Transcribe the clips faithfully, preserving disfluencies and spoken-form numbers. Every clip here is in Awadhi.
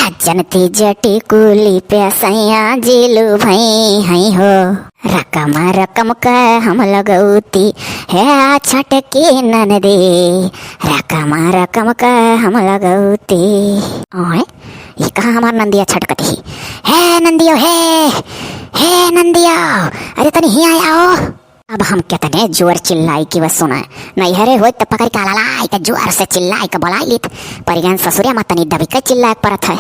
जनती जटी कुली पे सैया जी लुभई हई हो। रकम रकम क हम लगौती, हे आ छटकी ननदी, रकम रकम क हम लगौती। ओए, ई कहाँ हमार नंदिया छटकत ही? हे नंदियो, हे, हे नंदियो, अरे तनी हियाँ आओ। अब हम केतने जोर चिल्लाई कि वह सुने। नैहरे होइत त पकड़ि के ललाई के जोर से चिल्लाई के बोलाई लीत। पर यहाँ ससुरे मा तनी दबी के चिल्लाए के परत है।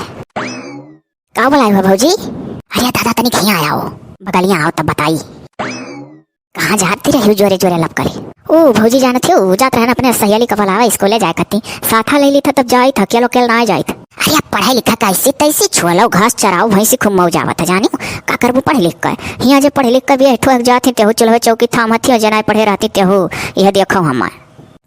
का बोलाई हो भौजी? अरे दादा तनी हियाँ आओ, बगलिया आओ तब बताई। कहाँ जाती रही जोरे जोरे लब करे? ओ भौजी जानत हो, जात रहन अपने सहेली का बुलावा स्कूले जाए कती। साथा ले ली था तब जाई था, अकेलो अकेल ना जाई था। अरे अब पढ़ाई लिखा कैसी तैसी छोलो, घास चराओ, भैंसी खूब मौज आवत है जानियो। का करबू पढ़ लिख कर? हियाँ जे पढ़ लिख कर भी एठो जात ही तेहू चूल्हो चौकी थामत ही, जे नाई पढ़े रहती तेहू। यह देखो हमार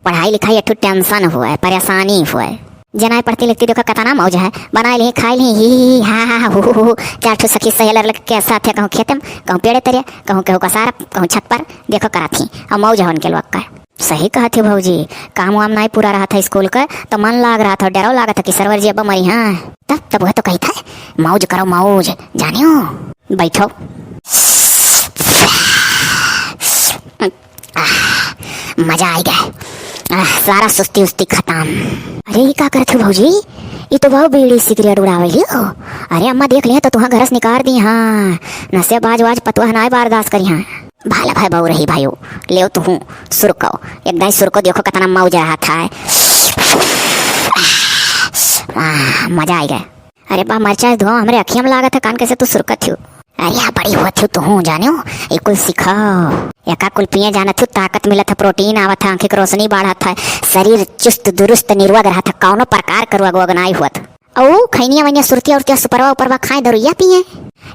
पढ़ाई लिखाई एठो tension हुआ है, परेशानी हुआ है। जे नाई पढ़ती लिखती देखो कतना मौज है, बनाई ली खाई ली ही ही हा हा हा हु हु हु। चार ठो सखी सहेलर लग के साथ है, कहूँ खेते में, कहूँ पेड़े तरे, कहूँ केहू का सारा, कहूँ छत पर, देखो करात ही। और मौज है उनके लोग का। सही कहत ही भौजी, काम वाम नाई पूरा रहत है स्कूल का, तो मन लाग रहत है, डरो लागत है कि सरवर जी अब मरी हाँ। तब, तब वह तो कही था, मौज करो मौज, जानियो, बैठो। आह, मजा आई गया। आह, सारा सुस्ती उस्ती खत्म। अरे, ई का करत हो भौजी? ई तो बहुत बीड़ी सिगरेट उड़ावे लियो। अरे अम्मा देख लिया तो तुहाँ घर से निकाल दी हाँ। नशे बाज वाज पतुआ नाई बर्दाश्त करी हाँ। भाला भाई बउरही भाइयो, लेव तुहूँ सुरको, एक दाई सुरको, देखो कतना मौज रहत है। आह, मजा आई गए। अरे बा, मरचा धुआं हमरे अखिया में लागत है, कान कैसे तू सुरकत हो? अरे यहाँ बड़ी होत हो तुहूँ जानियो, ई कुल सिखाओ। एका कुल पिए जानत हो, ताकत मिलत है, protein आवत है, आँखी के रोशनी बढ़त है, शरीर चुस्त दुरुस्त निरुवग रहत है, कौनो प्रकार के रोग वोग नाई होत। अउ खैनिया वैनिया सुरतिया उरतिया सुपरवा उपरवा खाए दरुइया पिए।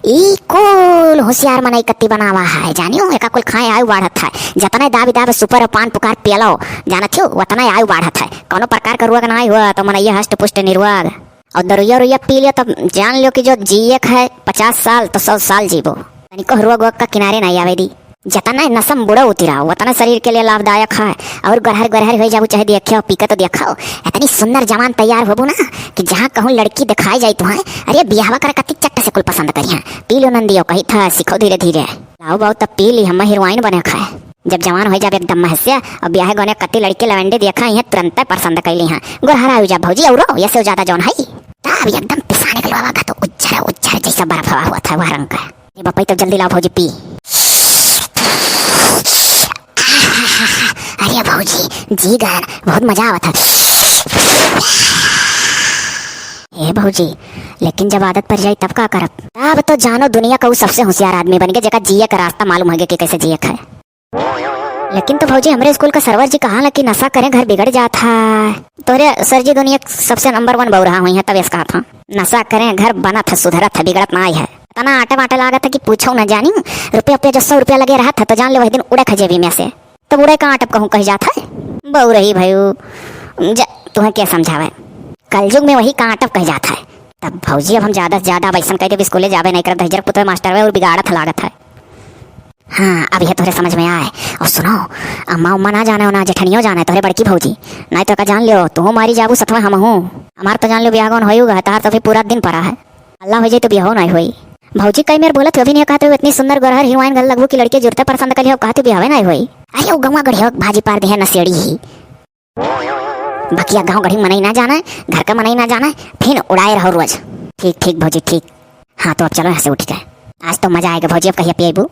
ई कुल होशियार मनई कत्ती बनावा है, जानियो, एका कुल खाए आयु बाढ़त है। जतने दाबी दाब सुपर पान पुकार पियलो, जानत हो, वतने आयु बाढ़त है। कौनो प्रकार का रोग नाई हुआ, तो मनैया हष्ट पुष्ट निरुआग। और दरुइया उरुइया पी लियो, तब जान लियो कि जो जिए के है पचास साल, तो सौ साल जीबो। तनिको रोग वोग का किनारे नाई आवे दी। जतना नसम बुढ़ो उतिराओ, उतना शरीर के लिए लाभदायक है। और गरहर गरहर हो जाबू, चाहे देखियो, पी के तो देखो, इतनी सुंदर जवान तैयार होबू ना कि जहाँ कहूँ लड़की दिखाई जाई तुहाँ, अरे बियाहवा करे कत्ती चट्ट से कुल पसंद करिहाँ। पी लो नंदियो, कही था, सीखो धीरे धीरे। लाओ बाऊ, तब पी ली, हम हीरोइन बने खाए। जब जवान हो जाब एकदम महस्या और ब्याह गने कत्ती लड़की लवंडे देखा, ये तुरंत पसंद कैली हाँ। गोरहरा हो जा भौजी, औरो ये से ज्यादा जौन है। तब एकदम पिसाने के लोवा का तो उज्जर उज्जर जैसा बर्फ हवा हुआ था वह रंग का। ए बप्पई, तो जल्दी लाओ भौजी, पी। अरे भौजी, जी गन, बहुत मजा आवत है। ए भौजी, लेकिन जब आदत पड़ जाई तब का करब? अब तो जानो दुनिया का उ सबसे होशियार आदमी बन गए, जेका जिए का रास्ता मालूम हो गया कि कैसे जिए का है। लेकिन तो भौजी, हमरे स्कूल का सरवर जी कहा ना कि नशा करें घर बिगड़ जात है। तोरे सर जी दुनिया सबसे नंबर वन बउरहा हुई है, तब इसका था नशा करें घर बनत है, सुधरत है, बिगड़त ना आई है। इतना आटे बाटे लागत है कि पूछो ना जानी। रुपया रुपया जो सौ रुपया लगे रहत है तो जान ले वही दिन उड़े खा जेबी में से। तब उड़े का आटप कहूँ कह जात है? बउरही भयू, जा, तुहें क्या समझावे? कलयुग में वही का आटप कह जात है। तब भौजी, अब हम ज्यादा से ज्यादा अब ऐसन कह देब, स्कूले जाबे नहीं करब, दहिजर पुतवे मास्टर वे और बिगाड़त है लागत है। हाँ, अब यह तोहरे समझ में आए। और सुनो, अम्मा उम्मा ना जाने और ना जेठनियो जाने, तोहरे बड़की भौजी। नहीं तो का जान लियो, तू मारी जाबू सथवा हमहू। हमार तो जान लियो बियाह गौन होई हुआ है, तहार तो अभी पूरा दिन पड़ा है। अल्लाह हो जाए तो बियाहो नहीं होई। भौजी कई मेर बोलत हो, अभी नहीं कहते हो, इतनी सुंदर गोरहर हीरोइन गल लगबू कि लड़के जुरते पसंद कर लियो, कहते बियाहे नहीं होई। अरे वो गौवा गढ़िया भाजी पार दे है नशेड़ी ही। बकिया गाँव गढ़ी मनई ना जाने, घर का मनई ना जाने, फिर उड़ाए रहो रोज। ठीक, ठीक भौजी, ठीक। हाँ, तो अब चलो यहाँ से उठ के। आज तो मजा आएगा भौजी, अब कहिया पिएबू?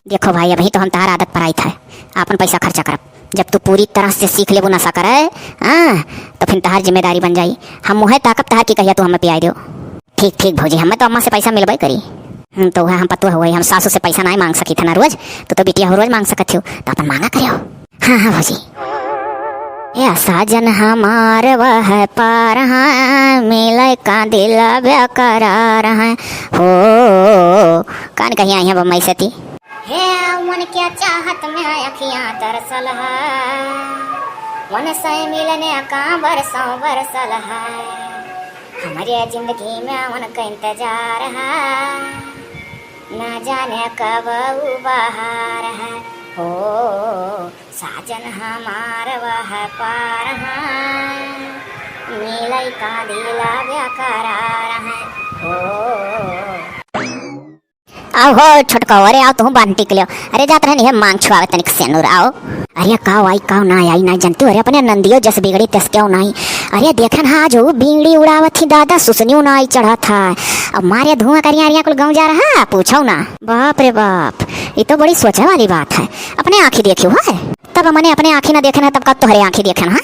देखो भाई, अभी तो हम तहार आदत पर आई था, आपन पैसा खर्चा करब। जब तू पूरी तरह से सीख लेबू नशा करे, हाँ, तो फिर तहार जिम्मेदारी बन जाई। हम मुँहे ताकब तहार की कहिया तू हमें पियाई दो। ठीक, ठीक भौजी, हमें तो अम्मा से पैसा मिलबे करी। हम तो वह हम पतुआ हुआ, हम सासू से पैसा नहीं मांग सकी था ना रोज, तो, तो बिटिया हो रोज मांग सकत हो, तो अपन मांगा करियो। हाँ, हाँ, भौजी। ए साजन हमार वह पार हाँ, मिले का दिला बेकरार हाँ। हो, कान कहीं आई हैं बम्बई से ती। हे, उनके चाहत में अखियाँ तरसल है, उनसे मिलने का बरसों बरसल है। हमरे जिंदगी में उनका इंतजार है, ना जाने कब उ बहार है। हो, साजन हमार वह पार है, मिलई का दिला बेकरार है। आओ हो छोटको, अरे आओ तुहूँ बान्ह टिक लेव। अरे जात रहन इहे मांग छुआवे तनिक सेनुर, आओ। अरे काव आई काव ना आई ना जनती हो, अरे अपने नंदियो जस बिगड़ी तस केव नाई। अरे देखन हा आज उ बीड़ी उड़ावत ही दादा, सुसनियो ना आई चढ़त है। अब मारे धुआं करिया अरिया कुल गाँव जा रहा, पूछो ना। बाप रे बाप, ये तो बड़ी सोचे वाली बात है। अपने आँखी देखियो है, तब मने अपने आँखी ना देखन है, तब का तोहरे आँखी देखन है?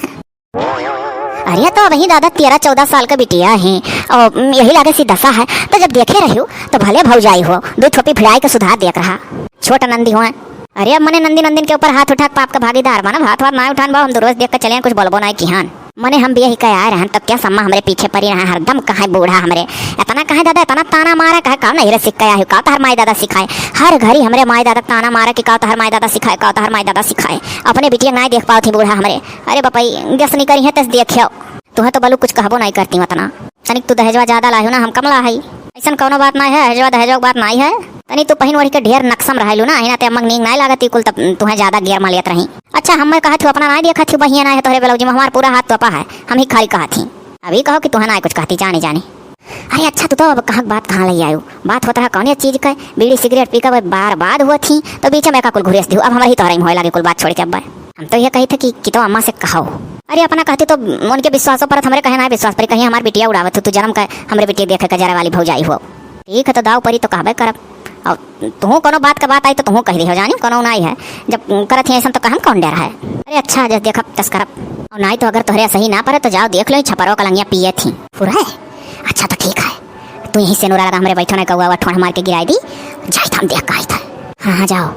अरे तो अबहीं दादा तेरह चौदह साल का बिटिया है और यही लागे सी दशा है, तो जब देखे रहियो तो भले भौजाई हो, दो थोपी भिड़ाई के सुधार देख रहा। छोट नंदी हुआ। अरे अब मने नंदी नंदिन के ऊपर हाथ उठा के पाप का भागीदार बना, हाथ वाथ ना उठान बा, हम तो रोज देख के चले हैं, कुछ बोलबो ना किहान। मने हम भी यही कह आए रहन, तब क्या सम्मा हमरे पीछे पड़ी रहा हरदम, कहे बूढ़ा हमरे इतना कहे दादा, इतना ताना मारा, कहे का नहीं रे सिखाया है, का तहर माई दादा सिखाए, हर घड़ी हमरे माई दादा ताना मारा कि का तहर माई दादा सिखाए, का तहर माई दादा सिखाए। अपने बिटिया के नाई देख पावत ही बूढ़ा हमरे। अरे बपई, गस नहीं करी है तस देखियो। तुहे तो बलू कुछ कहबो नहीं करती उतना। तनिक तू दहेजवा ज्यादा लायो ना, हम कम ला हई। ऐसन कौनो बात नहीं है, दहेजवा दहेजवा के बात नहीं है। तनी तू पहिन ओढ़ के ढेर नक्सम रहलू ना, हिना ते अम्मक नीक नहीं लागत ई कुल, तब तुहे ज्यादा गेर में लेत रही। अच्छा, हम मैं कहत हूँ अपना नहीं देखत हूँ बहिया नहीं है तोहरे ब्लाउज में, हमार पूरा हाथ तोपा है, हम ही खाली कहत ही। अभी कहो कि तुहे नहीं कुछ कहती जानी जानी। अरे अच्छा, तू तो अब कहाँ बात कहाँ ले आयु? बात होत रहा कौने चीज का, बीड़ी सिगरेट पी के बार बाद हुआ थी, तो बीच में का कुल घुरेस दियो। अब हमारे ही तोहरे में होए लागे कुल बात छोड़ के अब। हम तो ये कही थे कि, कि तो अम्मा से कहो। अरे अपना कहती तो उनके विश्वासों पर हमरे कहे ना विश्वास पर, कहीं हमार बिटिया उड़ावत हो, तू जन्म का हमरे बिटिया देखे का जरा वाली भौजाई हो। ठीक है, तो दाव परी तो कहबे करब। और तुहूँ कोनो बात का बात आई तो तुहूँ कह दिहो जानी, कोनो नाई है। जब करत ही ऐसन तो कहम कौन डर है? अरे अच्छा, जस देखब तस करब। और नाई तो अगर तोहरे सही ना पड़े तो जाओ देख लो, छपरो का लंगिया पिए थी। फुराए? अच्छा तो ठीक है, तू यहीं से नोरा लगा हमरे बैठो ना, कौआ ठोड़ मार के गिराई दी, जाई हम देख का आई था। हाँ हाँ जाओ।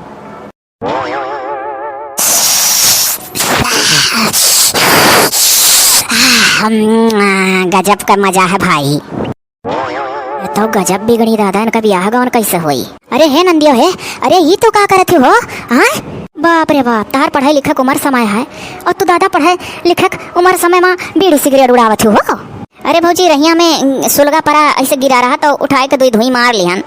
हम, गजब का मजा है भाई। ये तो गजब बिगड़ी दादा, इनका बियाह गौन कैसे होई? अरे हे नंदियो हे, अरे ई तू का करत हो? हाँ, बाप रे बाप, तार पढ़ाई लिखक उम्र समय है और तू दादा पढ़ाई लिखक उम्र समय में बीड़ी सिगरेट उड़ावत हो। अरे भौजी, रहिया में सुलगा परा ऐसे गिरा रहा तो उठाए के दुई धुई मार लिहन।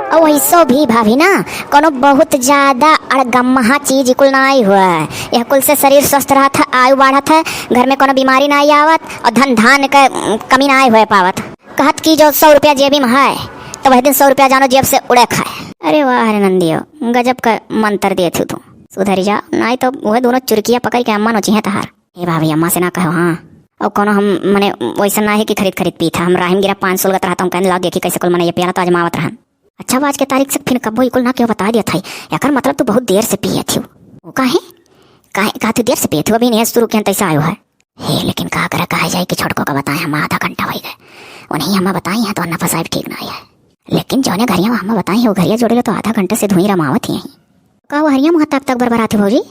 और वैसो भी भाभी ना, कोनो बहुत ज्यादा अड़गम्हा चीज कुल नाई हुआ। यह कुल से शरीर स्वस्थ रहत है, आयु बढ़त है, घर में कोनो बीमारी नाई आवत और धन धान के, उम, कमी नाई हुए पावत। कहत कि जो सौ रुपया जेबी में है, तो वह दिन सौ रुपया जानो जेब से उड़े खाए। अरे वाह रे नंदियो, गजब का मंत्र देत हो तू। सुधरी जा, नाई तो वह दोनों चुरकिया पकड़ के अम्मा नोची है तहार। ए भाभी, अम्मा से ना कहो, हाँ। और कोनो हम, मने, वैसा ना है कि खरीद खरीद पी था। हम राहिम गिरा पान सुलगत रहता हूँ, कहने लाओ देखी कैसे कुल मने ये पियाला तो आजमावत रहन। अच्छा, आज के तारीख से फिर कब्बो इकुल ना क्यों बता दिया था? एकर मतलब तू बहुत देर से पिए थी। वो काहे? काहे, कहा तू देर से पिए थी? अभी नहीं शुरू किया, तैसा आयो है। हे, लेकिन का करे, कहा जाए कि छोटको का बताए, हम आधा घंटा हो गए। उन्हीं हमें बताई है तो अन्ना फसाइब ठीक ना है। लेकिन जौने घरिया हमें बताई है, वो घरिया जोड़े लो तो आधा घंटा से धुई रमावत ही है। का वो हरिया मुँह ताक तक बरबरात है भौजी?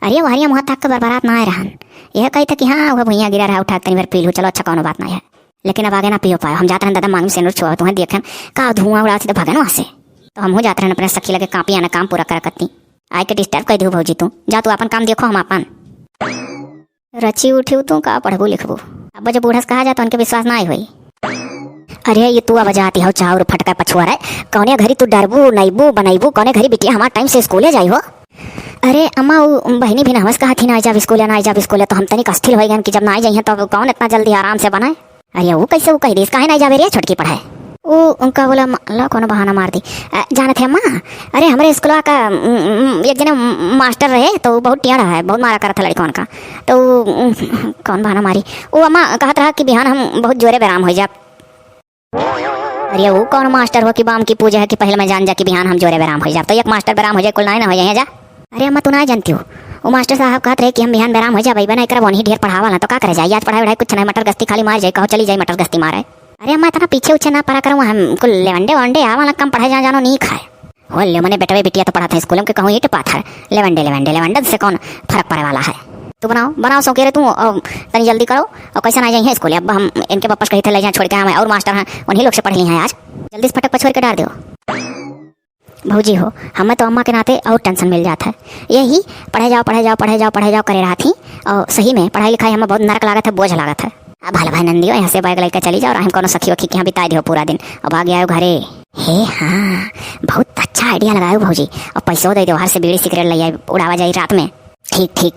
अरे वो हरिया मुँह ताक के बरबरात ना आए रहन। यह कही था कि हाँ, वह भुइयाँ गिरा रहा, उठा के तनी बार पी लूँ, चलो अच्छा कौनो बात ना है। लेकिन अब आगे ना पियो पायो। हम जात रहन दादा मांग में सेनुर छुआ, तुम्हें देखन का धुआं उड़ावत ही तो भागन वहाँ से। तो हमहू जात रहन अपने सखी लगे कापी आना काम पूरा कर करती। आए के डिस्टर्ब कर दियो भौजी तू। जा तू अपन काम देखो, हम अपन। रची उठी तू का पढ़बू लिखबू। अब जब बूढ़स कहा जा तो उनके विश्वास ना आई होई। अरे ये तू अब जाती हो चाउर फटका पछुआ रे। कौने घरी तू डरबू, नईबू, बनईबू, कौने घरी बिटिया हमार टाइम से स्कूले जाई हो? अरे अम्मा, उ बहिनी भी ना हमस कहा थी ना जाब स्कूले, ना जाब स्कूले, तो हम तनिक अस्थिर हो गए कि जब ना जाइए तो कौन इतना जल्दी आराम से बनाए? अरे वो कैसे वो कह दिस, काहे ना जाबे रे छोटकी पढ़ाए? उ उनका बोला म-, ला कोनो बहाना मार दी। अ, जानत है अम्मा, अरे हमरे स्कूलवा का, उम, उम, एक जने म-, मास्टर रहे तो उ बहुत टेढ़ा है, बहुत मारा करत है लड़कवन का। तो उ, उम, कौन बहाना मारी? वो अम्मा कहत रहा कि बिहान हम बहुत जोरे बेराम हो जाब। अरे वो कौन मास्टर हो कि बाम की पूजा है कि पहले मैं जान जा कि बिहान हम जोरे बेराम हो जाब? तो एक मास्टर बेराम हो जाए कुल नाई ना हो जाए जा। अरे अम्मा, तू ना जानती हो, वो मास्टर साहब कहत रहे कि हम बिहान बेराम हो जाब, अइबे ना करब, वहीं ढेर पढ़ावा ना, तो का करे जाई? आज पढ़ाई वढ़ाई कुछ नहीं, मटर गश्ती खाली मार जाई, कहो चली जाई मटर गश्ती मारे। अरे अम्मा, इतना पीछे उछे ना पड़ा करो, हम कुल लेवंडे वंडे आवा ना, कम पढ़ाई जा जानो नीक है। हो ले मने बेटवे बिटिया तो पढ़त है स्कूल में, के कहूँ ईंट पाथर, लेवंडे लेवंडे लेवंडन से कौन फर्क पड़े वाला है? तू बनाओ, बनाओ सौकेरे तू, और तनी जल्दी करो, और कैसे ना जाइए स्कूल। अब हम इनके वापस कही थे ले जाए छोड़ के, हम और मास्टर हैं, उन्हीं लोग से पढ़ ली हैं आज। जल्दी से फटक पछोर के डाल दो। भौजी हो, हमें तो अम्मा के नाते और टेंशन मिल जात है। यही पढ़े जाओ, पढ़े जाओ, पढ़े जाओ, पढ़े जाओ करे रहत ही। और सही में पढ़ाई लिखाई हमें बहुत नरक लागत है, बोझ लागत है। अब भल भाई नंदियो, यहाँ से बैग लेके चली जाओ, राहिम कोनो सखी वखी के यहाँ बिताई दियो पूरा दिन, और भाग आयो घरे। हे हाँ, बहुत अच्छा आइडिया लगायो भौजी। और पैसो दे दो, हर से बीड़ी सिगरेट ले आए, उड़ावा जाई रात में। ठीक ठीक।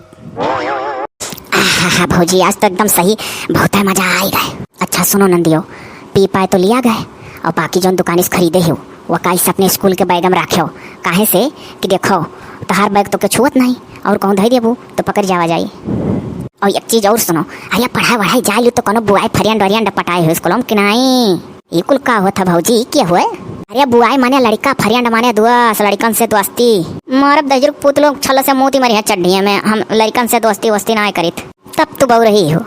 आहा, भौजी, आज तो एकदम सही, बहुत है मजा आई गए। अच्छा सुनो नंदियो, पी पाए तो लिया गए, और बाकी जौन दुकानी से खरीदे हो, वो काइस अपने स्कूल के बैग में राख्यो, काहे से कि देखो, तोहार बैग तो के छुअत नहीं, और कहूँ धई देबू तो पकड़ जावा जाई। और एक चीज और सुनो, अरे पढ़ाई वढ़ाई जाए लू तो कोनो बुआई friend oriend पटाए हो स्कूल में कि नहीं? ई कुल का होत है भौजी, के हुए? अरे बुआई माने लड़का, friend माने दोस्त, लड़कन से दोस्ती। मारब दहिजर पूत लोग छल से मोती मरी है चड्ढिया में, हम लड़कन से दोस्ती वोस्ती ना करित। तब तू बउरही हो।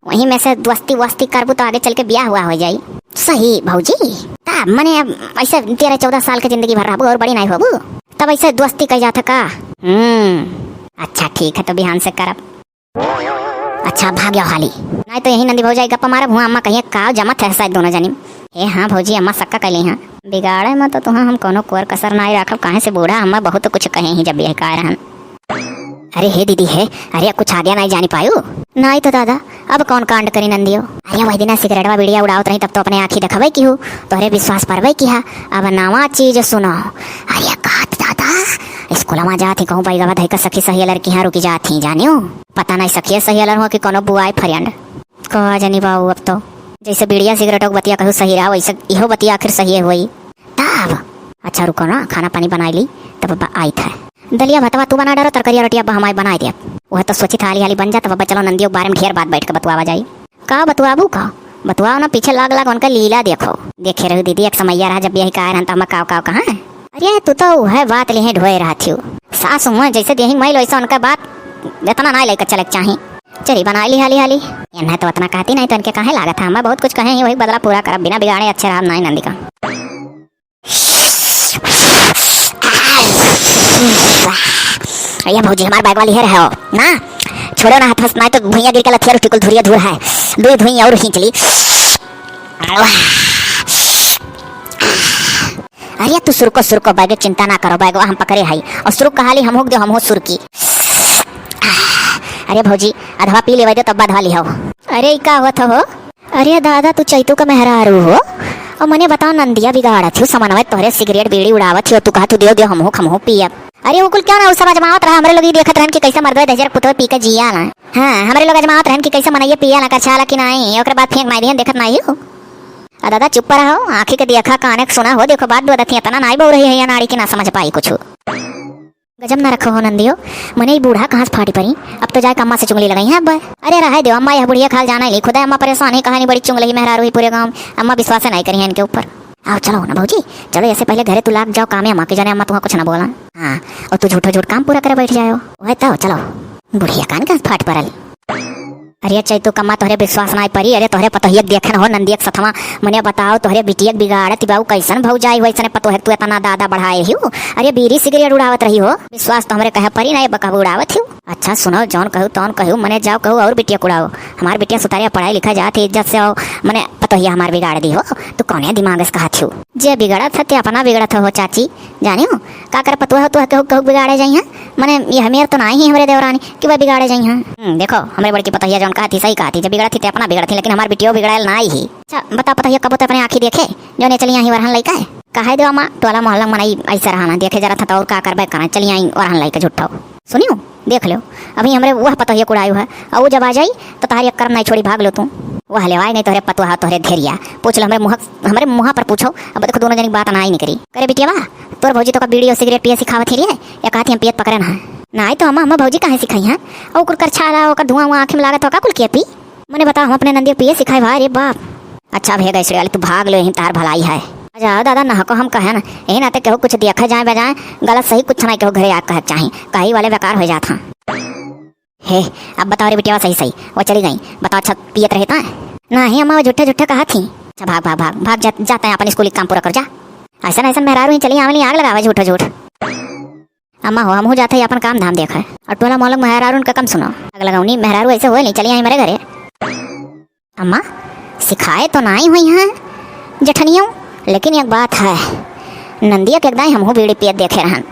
वहीं में से दोस्ती वोस्ती करबू तो आगे चल के बियाह हुआ हो जाई। सही भौजी। तब मने अब ऐसे तेरह चौदह साल के जिंदगी भर रहबू और बड़ी नहीं होबू, तब ऐसे दोस्ती कह जात है का? हम्म, अच्छा ठीक है, तो बिहान से करब। अच्छा भाग्यो हाली, नहीं तो यही नंदी भौजाई गप्पा मारब हुआ, अम्मा कहिए का जमत है शायद दोनों जनी। ए हाँ भौजी, अम्मा सक्का कैली हैं। बिगाड़े में तो तुहाँ हम कोनो कोर कसर नहीं राखब, काहे से बूढ़ा हम्मा बहुत कुछ कहे ही जब यह काय रहन। अरे हे दीदी हे, अरे कुछ आगे नहीं जानी पायू। नहीं तो दादा, अब कौन कांड करी नंदियो? अरे वही दिना सिगरेटवा बीड़िया उड़ावत रही, तब तो अपने आँखी देखबे की हूँ, तोहरे विश्वास परबे की हा। अब नवा चीज सुनो। अरे कहत दादा, स्कूलवा जात ही कहूँ बैगवा धई का सखी सहेलर की यहाँ रुकी जात ही, जानियो? पता नहीं सखिए सहेलर हो कि कोनो बुआई friend। का जानी बाबू, अब तो जैसे बीड़िया सिगरेटों के बतिया कहू सही रहा, वैसे इहो बतिया आखिर सही होई। तब अच्छा रुको ना, खाना पानी बनाई ली, तब अब आई था। दलिया भतवा तू बना डारो, तरकरिया रोटिया अब हमारे बनाई दिया। वह तो सोची था हाली हाली बन जा, तब अब चलो नंदियों के बारे में ढेर बात बैठ के बतुआवा जाई। का बतुआबू का? बतुआओ ना, पीछे लाग लाग उनका लीला देखो। देखे रहू दीदी, एक समैया रहा जब यही कहा रहन तो हम काव काव कहाँ। अरे तू तो वह बात लिहे ढोए रहा थियो। सास हुआ जैसे देही मैल वैसे उनका बात इतना ना लेकर चले के चाही। चली बनाई ली हाली हाली। इन्हें तो उतना कहती नहीं तो इनके काहे लागत है, हमें बहुत कुछ कहे ही, वही बदला पूरा करब, बिना बिगाड़े अच्छे रहब नहीं नंदी का। ये भौजी हमार बैग वाली है रहे हो ना, छोड़ो ना हाथ, नहीं तो भुइया गिर के लथिया रोटी कुल धुरिया धुर है, दुई धुई और खींच ली। अरे तू सुरको सुरको, बैग चिंता ना करो, बैगवा हम पकड़े हई। और सुरुक कहाली हम हुक दो, हम हो सुरकी। अरे भौजी, अधवा पी लेवे दो, तब अधवा लिहो। अरे ई का होत हो? अरे दादा, तू चैतू का मेहरारू हो? और मने बताओ, नंदिया बिगाड़त हो, समनवे तोहरे सिगरेट बीड़ी उड़ावत हो, तू कहत हो, "दियो, दियो, हमहू, हमहू पियब।" अरे वो कुल क्यों ना, उ सब अजमावत रहा, हमरे लोग ई देखत रहन कि कैसे मर्दवे दहिजर पुतवे पी के जिया ना। हाँ, हमरे लोग अजमावत रहन कि कैसे मनइये पिया ना, कछाला कि नाई, ओकरे बाद फेंक माई दिहन, देखत नाई हो। आ दादा, चुप रहो, आँखी के देखा, काने के सुना हो, देखो बात दो दथी, इतना नाई बउरही है या नाड़ी कि ना समझ पाई कुछ। गजब न रखो हो नंदियो, मने ई बूढ़ा कहाँ से फाटी परी, अब तो जाए के अम्मा से चुंगली लगाई है अब। अरे रहे दो अम्मा, यह बुढ़िया खाल जाना ही, खुदा अम्मा परेशान ही, कहानी बड़ी चुंगली मेहरारू ही पूरे गाँव में, अम्मा विश्वास नहीं करी है इनके ऊपर। आओ चलो ना भौजी, चलो ऐसे पहले घरे तू लाग जाओ कामे अम्मा के, जाने अम्मा तुहाँ कुछ ना बोला। हाँ, और तू झूठो झूठ काम पूरा करे बैठ जाओ। वह तो चलो, बुढ़िया कान कहाँ से फाट परल। अरे चैतू कम्मा, तोहरे विश्वास नाई परी। अरे तोहरे पतोहिया के देखे न हो, नंदिया के सथवा। मने बताओ, तोहरे बिटिया के बिगाड़त बाऊ, कैसन भौजाई हो, ऐसने पतोहे के तू इतना दादा बढ़ाए हियो। अरे बीड़ी सिगरेट उड़ावत रही हो, विश्वास तो हमरे कहे परी ना, ये बकब उड़ावत हियो। अच्छा सुनो, जौन कहू तौन कहू, मने जाओ कहू और बिटिया के उड़ाओ। हमार बिटिया सुतारिया पढ़ाई लिखा जात है इज्जत से, आओ मने पतोहिया हमार बिगाड़ दी हो, तू कौने दिमाग से कहत हियो? जे बिगड़त है ते अपना बिगड़त हो चाची, जानियो का कर पतोह हो, तू कहू कहू बिगाड़े जाई है। मने ये हमेर तो नाई ही हमरे देवरानी कि वह बिगाड़े जाई हैं। हम्म, देखो, हमरे बड़की पतोहिया जौन कहत ही, सही कहत ही, जब बिगड़त ही, ते अपना बिगड़त ही, लेकिन हमार बिटियो बिगड़ायल नाई ही। अच्छा, बता पतोहिया, कबो ते अपने आँखी देखे, जौने चली आई वरहन लइका है? कहे दो अम्मा, टोला मोहल्ला मनई ऐसे रहना, देखे जरा था तो और का करबे करें, चली आई वरहन लइका झूठो। सुनियो, देख लो, अभी हमरे वह पतोहिया कुड़ायु है, और वो जब आ जाई, तो तहार एक कर्म नाई छोड़ी, भाग लो तू। वह लेवाई नहीं तोहरे पतोहा, तोहरे धेरिया। पूछ लो हमरे मुँह, हमरे मुँह पर पूछो, अब देखो दोनों जनी बात नाई निकरी। करे बिटिया बा, तोर भौजी तो का बीड़ी और सिगरेट पिए सिखावत ही रे, या कहत ही हम पियत पकड़े ना। नाई तो अम्मा, अम्मा भौजी काहे सिखाई हैं? और ओकर करछाला, ओकर धुआं वुआं आँखी में लागत हो का कुल किया पी? मने बताओ, हम अपने नंदिया पिए सिखाए भाई रे बाप। अच्छा भे गैसड़ी वाली, तू भाग लो, यही तार भलाई है। अच्छा दादा, ना को हम कहे ना, यही नाते केहू कुछ देखा जाए बजाए, गलत सही कुछ नहीं केहू घरे आ कहे चाही, कही वाले बेकार हो जात हाँ। हे, अब बताओ रे बिटिया सही सही, वो चली गई, बताओ अच्छा पियत रहे ता? नहीं अम्मा, वो झूठे झूठे कहा थी। अच्छा भाग भाग भाग भाग, जा, जाता है अपन स्कूल काम पूरा कर जा। ऐसा ऐसा मेहरारू ही चली आवेली आग लगावे झूठो झूठ। अम्मा हो, हमहू जात है अपन काम धाम देखे। और टोला मोहल्ला मेहरारू उनका कम सुनो। आग लगाऊनी मेहरारू ऐसे होए नहीं, चली आई मेरे घरे। अम्मा, सिखाए तो नाई हुई हैं जेठनियों, लेकिन एक बात है, नंदिया के एक दाई हमहू बीड़ी पियत देखे रहन।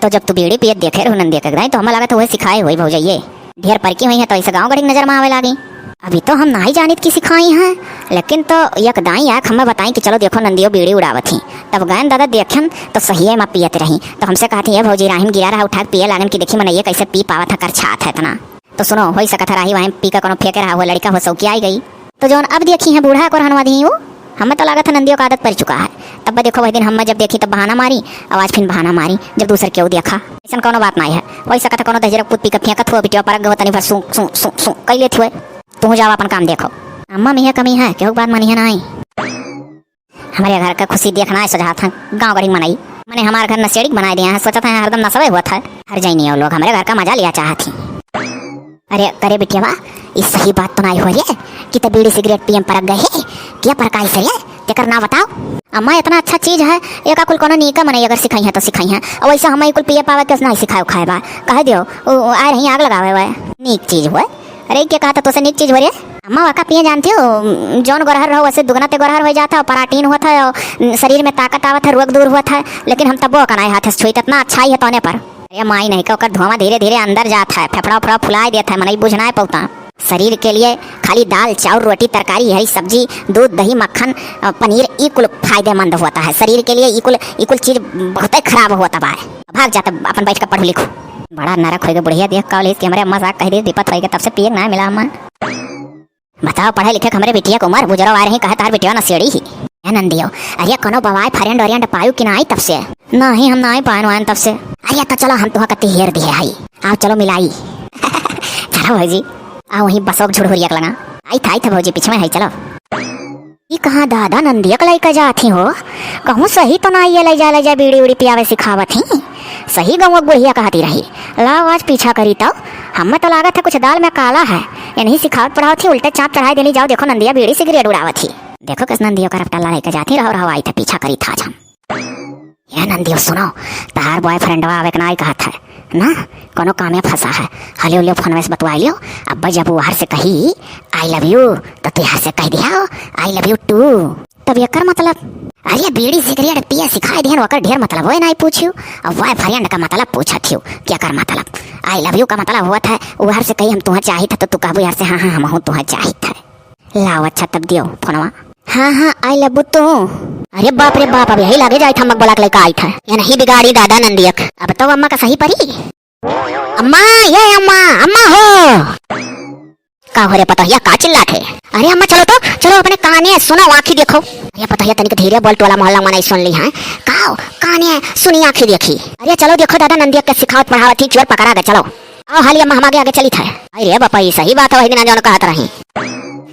तो जब तू बीड़ी पियत देखे रहू नंदिया के एक दाई, तो हमें लागत है वह सिखाए हुई भौजइये। ढेर परकी हुई हैं तो ऐसे गाँव गढ़ी के नजर में आवे लागी। अभी तो हम नाई जानित की सिखाई हैं, लेकिन तो एक दाई आके हमें बताई कि चलो देखो नंदियो बीड़ी उड़ावत ही। तब गयन दादा देखन तो सहिए में पियत रही, तो हमसे कहती है भौजी राहिम गिरा रहा उठा के पिए लागन कि देखी मनइये कैसे पी पावत है, करछात है इतना। तो सुनो, होई सकत है राही वाहिम पी के कोनो फेंके रहा हो, लड़का हो सौकी आई गई। तो जौन अब देखी हैं बूढ़ा को रहनवा दी वो, हमें तो लागत है नंदियो का आदत पड़ चुका है। तब देखो वही दिन हमें जब देखी तब बहाना मारी, और आज फिर बहाना मारी जब दूसर केहू देखा। ऐसन कौनो बात नाहीं है, वही सकत है कौनो दहिजरा पूत पी के फेंकत हुआ बिटिया परक गो तनी भर सूं सूं सूं सूं कई लेत हुए। तू जाओ अपन काम देखो। अम्मा में यह कमी है, केहू के बात मानी है नाहीं। हमरे घर का खुशी देखना है, सजात हैं गाँव गढ़ी मनई। मने हमार घर नशेड़ी के बनाए दिया है, सोचत हैं हरदम नशवे होत है। हर जइनी हो लोग हमरे घर का मजा लिया चाहत ही। अरे करे बिटिया बा, ई सही बात तो नाहीं हो रे कि त बीड़ी सिगरेट पियम परक गए है, क्या परकाई से रे, तेकर ना बताओ। अम्मा इतना अच्छा चीज है, एका कुल कोनो नीका मनई अगर सिखाई है तो सिखाई है, और वैसे हम कुल पिए पावे के नाहीं सिखाए उखाए बा, कह दियो उ, उ आए रही आग लगावे हुए। नीक चीज हुए। अरे, के कहा था तोसे नीक चीज हो रे? अम्मा, वाका पिए जानती हो, जौन गोरहर रहो, वैसे दुगना ते गोरहर हो जाता है, पराटीन होता है, और शरीर में ताकत आवत है, रोग दूर होता है, लेकिन हम तब्बो ओका नाहीं हाथ से छुई, इतना अच्छा ही है तौने पर। अरे माई नहीं का, ओकर धुआं धीरे धीरे अंदर जाता है, फेफड़ा उफड़ा फुलाए देता है, मनई बुझ नाहीं पौता। शरीर के लिए खाली दाल, चाउर, रोटी, तरकारी, हरी सब्जी, दूध, दही, मक्खन, अ, पनीर, ई कुल फायदेमंद होता है शरीर के लिए। ई कुल, ई कुल चीज बहुते खराब होता बा। भाग जा तब अपन बैठ के पढ़ लिखो। बड़ा नरक होइगे बुढ़िया, देख कॉलेज के हमरे अम्मा साहब कह दे विपत होइगे, तब से पिए ना मिला अम्मा। बताओ, पढ़े लिखे के हमरे बिटिया के उमर, बुजरो आ रही, कहे तार बिटिया नशेड़ी ही। ए नंदियो, अरे कोनो बवाय friend oriend पायू कि नाहीं तब से? नाहीं, हम नाहीं पायन वायन तब से। अरे तो चलो, हम तुहा कत्ती हेर दिए हई, आओ चलो मिलाई। चलो भौजी, आओ वहीं बसोक झुरहुरिया के लगा। आई था, आई था भौजी, पीछे में है, चलो। ई कहाँ दादा नंदिया के लइका जात ही हो? कहूँ सही तो ना ये ले जा, ले जा बीड़ी उड़ी पियावे सिखावत ही। सही गौवा बुढ़िया कहती रही। लाओ आज पीछा करी तो। हमें तो लागत है कुछ दाल में काला है। इन्हीं सिखावत पढ़ावत ही, उल्टे चाप चढ़ाई देनी। जाओ देखो नंदिया बीड़ी सिगरेट उड़ावत ही। देखो किस नंदिया का रफ्टा लड़ाई के जाती रहो, रहो आई था पीछा करी था आज हम। ये नंदियो सुनो, तहार boyfriendवा आवे के नाहीं कहत है ना, कोनो कामे फंसा है। हलियो लियो फोनवे से बतुआ लियो। अब जब वो हर से कही I love you, तो तू हर से कह दिया I love you too। तब एकर मतलब? अरे बीड़ी सिगरेट पिए सिखाए दिहन, ओकर ढेर मतलब होए नाहीं पूछियो। अब boyfriend का मतलब पूछत हियो कि एकर मतलब I love you का मतलब होत है, वो हर से कही हम तुहा चाहित है, तो तू कहबू यार से हाँ हाँ हमहू तुहा चाहित है। लाओ अच्छा तब दियो फोनवा। हाँ हाँ, I love you too। अरे बाप रे बाप, अब यही लागे जाइत हम बोला के लइका आइत है। ये नहीं बिगाड़ी दादा नंदियक। अब तो अम्मा का सही परी। अम्मा, ये अम्मा, अम्मा हो। का हो रे पतोहिया, का चिल्लात है? अरे अम्मा चलो तो, चलो अपने काने सुनो, आँखी देखो। अरे पतोहिया तनिक धीरे बोल, टोला मोहल्ला मनई सुन ली है। का हो, काने सुनी आँखी देखी। अरे चलो देखो दादा नंदियक के सिखावत पढ़ावत ही, चोर पकड़ा गए, चलो। आओ हाली अम्मा, हम आगे आगे चलित है। अरे बापा, ई सही बात है, वही दिन जौन कहत रही।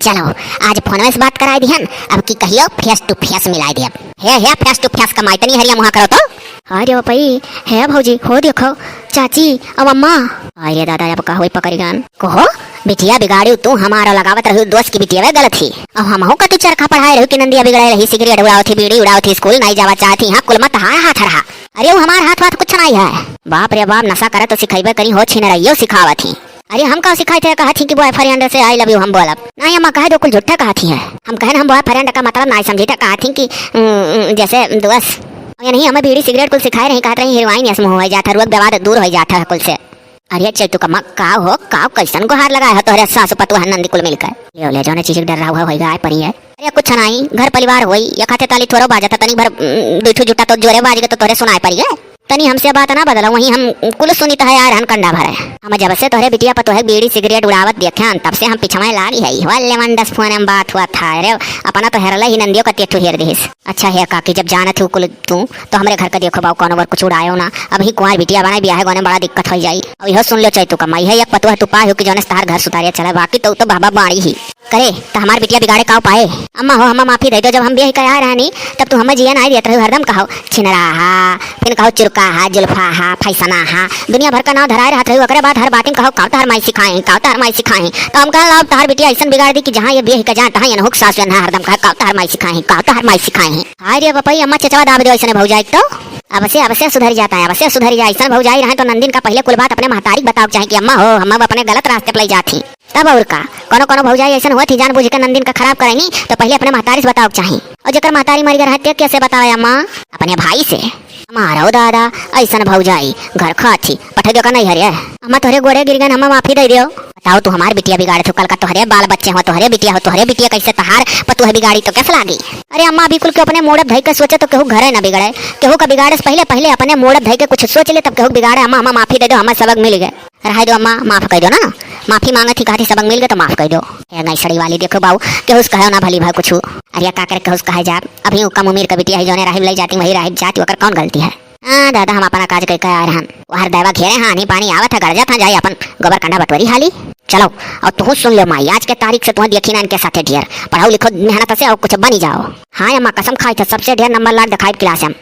चलो, आज फोनवे से बात कराई दिहन, अब की कहियो face to face मिलाई दियब। हे, हे, face to face कमाई, तनी हरिया मुहा करो तो। अरे बापई, हे भौजी, हो देखो, चाची, अब अम्मा। अरे दादा, अब का होई पकड़ी गान। कहो, बिटिया बिगाड़ी तू हमारा लगावत रही दोस्त की बिटिया वे गलत ही। अब हमहू का तू चरखा पढ़ाए रही कि नंदिया बिगड़े रही, सिगरेट उड़ावत ही, बीड़ी उड़ावत ही, स्कूल नाहीं जावा चाहत ही, हाँ, कुल मत तहार हाथ रहा। अरे वो हमार हाथ वाथ कुछ नाहीं है। बाप रे बाप, नशा करे तो सिखैबे करी हो, छिनरैयो सिखावत ही। अरे हम का सिखाई थे, कहत ही कि boyfriend से I love you हम बोलब। नाहीं अम्मा, कहे दो कुल झूठा कहत ही है। हम कहन हम boyfriend का मतलब नाहीं समझी थे, कहत ही कि उम, उम, जैसे दोस्त। ये नहीं, हमें बीड़ी सिगरेट कुल सिखाए रही, कहत रही heroine यस मुँह हो जाता है, रोग दवा दूर हो जाता है कुल से। अरे चैतू का माँ, का हो, का कैसन गुहार लगाए हो तोहरे सासु पतोह नंदी कुल मिलकर? ले ले, जौने चीज के डर रहा हुआ होइगा, आए परी है। अरे कुछ नाहीं, घर परिवार होई, या खाते ताली थोड़ो बाजत है, तनी भर, उम, दुई ठो जुटा तो जोरे बाज गए तो तोहरे सुनाए परी है। तनी हमसे बात ना बदला, वहीं हम कुल सुनित है यार, हन कंडा भरे। हम जब से तोहरे बिटिया पतोह बीड़ी सिगरेट उड़ावत देखे हन, तब से हम पिछवाए लागी है। वल्ले मंडस फोन में बात हुआ था, अरे अपना तो हेरले ही नंदियो का तेथु हेर दिहिस। अच्छा हे काकी, जब जानत हो कुल तू, तो हमरे घर का देखो बाऊ, कौनो बार कुछ उड़ायो ना। अब ही कुंवार बिटिया बनाए, बियाहे गोने बड़ा दिक्कत हो जाई। अब इहो सुन लो चैतू का माई, है एक पतोह तू पाए हो कि जौने से तहार घर सुतारिया चले, बाकी तो, तो बाबा बाड़ी ही। करे, तो हमार बिटिया बिगाड़े काव पाए? अम्मा हो, हमें माफी दे दो, जब हम बियाह कराए रहनी, तब तू हमें जिया नाहीं देत रही, हरदम कहो छिनरा हा, फिर कहो चुरका हा, जुल्फा हा, फैसना हा, दुनिया भर का नाम धराए रहत रही, ओकरे बाद हर बात में कहो काव तहार माई सिखाए, काव तहार माई सिखाए। तो हम कहला अब तहार बिटिया ऐसन बिगाड़ दी कि जहाँ ये बियाह का जाए, तहाँ ये नहुक सास ना हरदम कहे काव तहार माई सिखाए, काव तहार माई सिखाए। हाय रे बपई, अम्मा चचवा दाब दे ऐसने भौजाई तो। अब से, अब से सुधर जाता है, अब से सुधर जाए। ऐसन भौजाई रहे तो नंदिन का पहले कुल बात अपने महतारी के बताओ के चाहे कि अम्मा हो, हम अब अपने गलत रास्ते पे ले जात ही। तब और का, कोनो कोनो भौजाई ऐसन होत ही जानबूझ के नंदिन का खराब करेनी, तो पहले अपने महतारी से बताओ के चाही। और जेकर महतारी मर गए रहे, ते कैसे बतावे अम्मा? अपने भाई से। हमारो दादा, ऐसन भौजाई, घर खात ही, पठे दो का नहीं हरे? अम्मा तोहरे गोड़े गिर गए, हमें माफी दे दियो। बताओ, तू हमार बिटिया बिगाड़े तू, कल का तोहरे बाल बच्चे हो, तोहरे बिटिया हो, तोहरे बिटिया कैसे तहार पतोह बिगाड़ी तो कैसे लागी? अरे अम्मा, अभी कुल के अपने मूड धई के सोचे तो केहू घरे ना बिगड़े, केहू का बिगाड़े से पहले, पहले अपने मूड धई के कुछ सोच ले, तब केहू बिगाड़े। अम्मा, हमें माफी दे दो, हमें सबक मिल गए। रहाई दो अम्मा, माफ कइ दो ना। माफी मांगत ही, कहत ही सबक मिल गए तो माफ कइ दो। हे गैसड़ी वाली, देखो बाऊ, केहू से कहो ना भली भाई कुछ। अरे का करे केहू से कहे जाब, अभी उ कम उम्र का बिटिया है, जौने राहिब लइ जाती वही राहिब जाती, ओकर कौन गलती है? हाँ दादा, हम अपना काज कइ के आए रहन। वहर दैवा घेरे हाँ, आनी पानी आवत है, गरजत हाँ, जाई अपन गोबर कंडा बटोरी हाली। चलो, और तुहू सुन लो माई, आज के तारीख से तुहें देखी ना इनके साथे ढेर। पढ़ाओ लिखो मेहनत से और कुछ बनी जाओ। हाँ अम्मा, कसम खाई थे, सबसे ढेर नंबर लाग दिखाई क्लास में।